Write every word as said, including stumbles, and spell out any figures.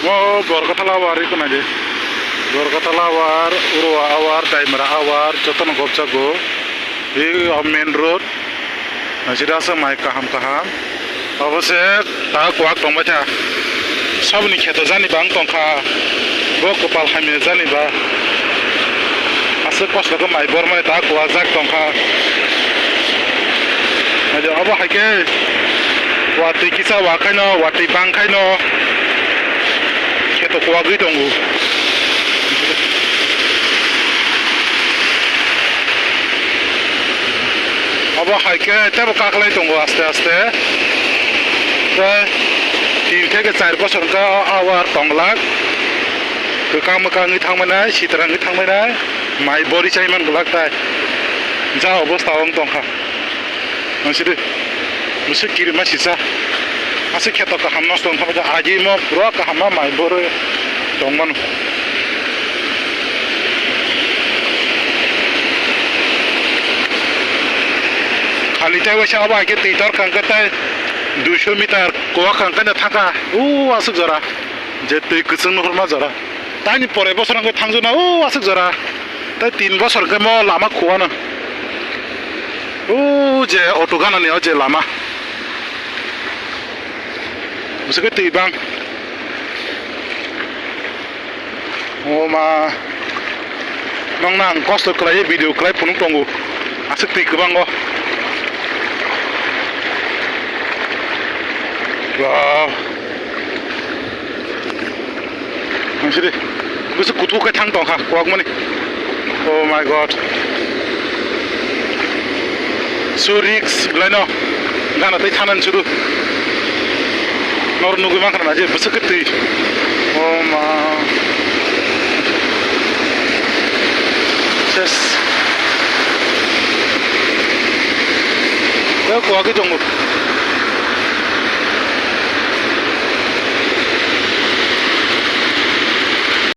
Mo Borkothala awar iko naidi. Borkothala awar, Urua awar, Daimra awar, jotono gopjago. Ri o main road. Nasida aswk mai kaham kaham. Obo se ta kuak tongbai tha. Saboni kheto jani bang tongkha. Bo kopal hamya jani ba. Aswk kosto khe mai bormani ta kuak jak tongkha. Naidi obo hai khe watwi kisa wa khaino, watwi bang khaino. Kheto kuagwi tongo. Obo hai khe teibo kaklai tongo aste aste. Tei tin theke char bosor wngkha o awar tonglak. Kwkang mwkang wngwi thangmani, sitra wngwi thangmani, mai bori chaiman glak tai. Ja obosta o wng tongkha. Naisidi, bwswk kirima sisa. Aswk kheto kaham nosto wngkha, agi mo pura kaham ma mai borwi tongmano. Khali tei waisa abo hai khe twi tor kang khe tei duiso meter kuak kang khe no thangkha. O aswk jora je twi kwchwng nuhurma jora. Taini pore bosor wngkhe thangjwkna o aswk jora. Tei tin bosor khe mo lama khuano. O je auto ganani o je lama. Bwswk khe twi bang. O ma. Nokna ang kosto khlaiwi video khlai phunuk tongo. Aswk twi kwbango. Wow. Naisidi, bwswk kuthuk khe thang tongkha, kuakmani. Oh my God. So risk, belaino. Gana tei thanani sudu. Nor nugwi mankha na je, bwswk khe twi. Oh ma. Ses. Tei kuagwi tongo.